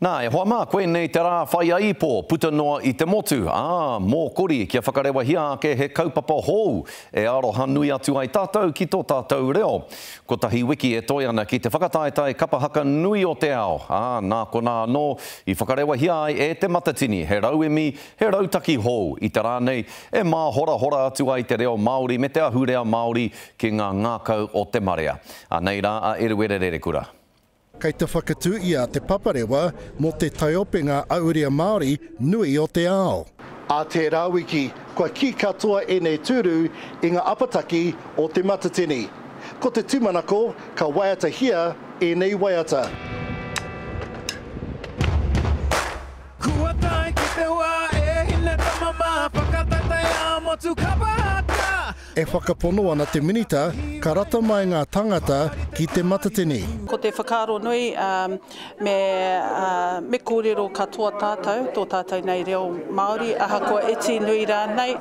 Nā, e hoa mā, koinei te rā whaiāipo puta noa i te motu, ā, mōkori kia whakarewahia ake he kaupapa hou e aroha nui atu ai tātou ki tō tātou reo. Kotahi wiki e toe ana ki te whakataetae kapa haka nui o te ao, ā, nā konā anō i whakarewahia ai e Te Matatini he rauemi, he rautaki hou i te rā nei e māhorahora atu ai te reo Māori me te ahurea Māori ki ngā ngākau o te marea. Anei rā a Eruera Rerekura. Kei te whakatū ia te paparewa mō te taiopenga ahurea Māori nui o te ao. Ā tērā wiki, kua kī katoa ēnei tūru i ngā apataki o Te Matatini. Ko te tūmanako, ka waiatahia ēnei waiata. Kua tae ki te wā e hine tama mā, whakataetae ā-motu kapa haka. E whakapono ana te Minita ka rata mai ngā tāngata ki Te Matatini. Ko te whakaaro nui, me, me kōrero katoa tātou, tō tātou nei reo Māori, ahakoa iti nui rānei,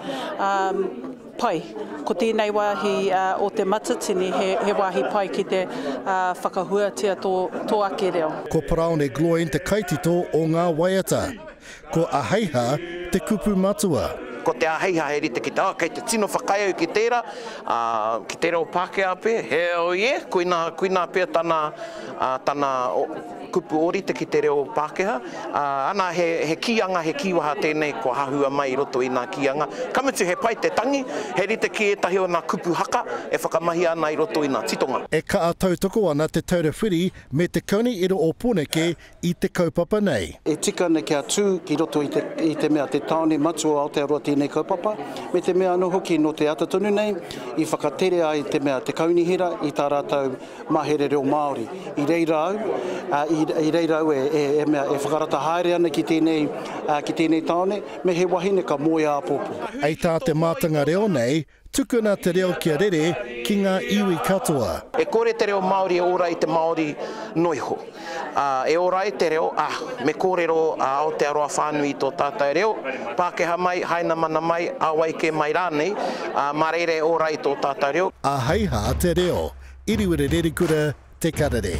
pai. Ko tēnei wāhi o Te Matatini he, he wāhi pai ki te whakahuatia tō, tō ake reo. Ko Paraone Gloyne te kaitito o ngā waiata. Ko Aheiha te kupu matua. Ko te Aheiha he rite ki te, oh, kei te tino whakaae au ki tērā, ā, ki te reo Pākehā pea, heoi e, koinā, koinā pea tana, ā, tana kupu ōrite ki te reo Pākehā. Ā, ana, he, he kīanga, he kīwaha tēnei kua hahua mai i roto i nā kīanga. Ka mutu he pai te tangi, he rite ki ētahi o nā kupu haka e whakamahia ana i roto i nā titonga. E kaha tautoko ana Te Taura Whiri me Te Kaunihera o Pōneke i te kaupapa nei. E tika ana kia tū ki roto i te, i te mea, te tāone matua o Aotearoa tēnei kaupapa, me te mea anō hoki nō te ata tonu nei i whakatere ai te mea, te kaunihera i tā rātou mahere reo Māori. I reira au, ā, i, i reira au e, e, e mea, e whakarata haere ana ki tēnei, ā, ki tēnei tāone, me he wahine ka moe āpōpō. Hei tā te mātanga reo nei, Tukuna te reo kia rere ki ngā iwi katoa. E kore te reo Māori e ora i te Māori noiho. Ā, e ora ai te reo, ā, me kōrero a Aotearoa whānui i tō tātou reo, Pākehā mai, Hainamana mai, a wai kē mai rānei, ā, mā reira e ora ai tō tātou reo. Āhei hā te reo. Iriwiri Rerikura, Te Karere.